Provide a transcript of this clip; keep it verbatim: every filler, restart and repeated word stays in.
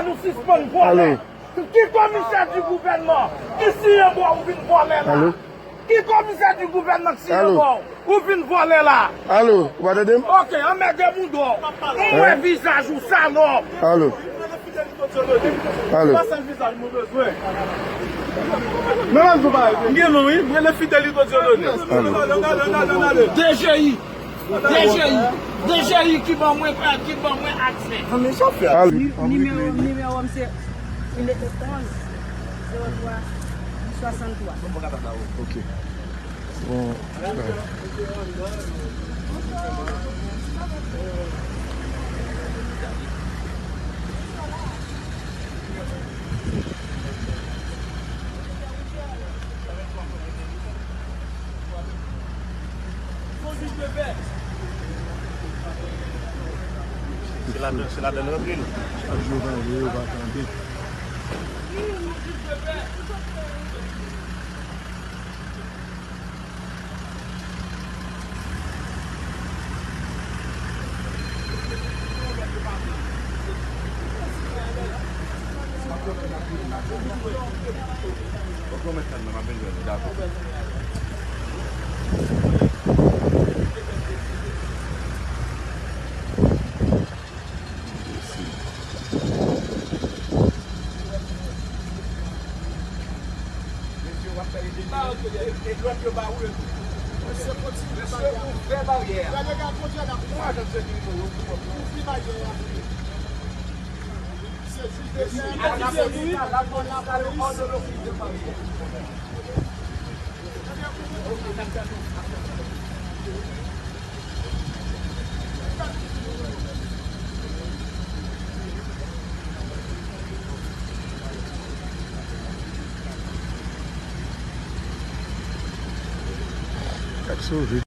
Nou sispann vòlè. Alo. Ki komisè di gouvènman ki siyen bò ou vin vòlè la? Alo. Ki komisè di gouvènman ki siyen bò ou vin vòlè la? Alo, ou pa tande m? Ok, anmède moun dò. Ou wè vizaj ou, salòp. Alo. Alo. M gen non, wi. Mwen le Fidelito Dieudonné. Alo. D G I. D G I. D G I ki ban mwen, ki ban mwen aksè. Alo. Ni-, nimewo, nimewo m se onz zewo twa swasanntwa. Ok. Bon. Se ladan, se ladan l rantre l. Chak jou rantre yo pa tande. Mesye, w ap fè ede nou. E lòt yo ba ou yo tou. Mesye, kontinye. Mesye, ouvè baryè a. Lè nèg a kondwi a, n ap pran ajan sekirite yo pou yo ouvri baryè a. Se jij de pè, la polis, la polis, la polis. Sak sove.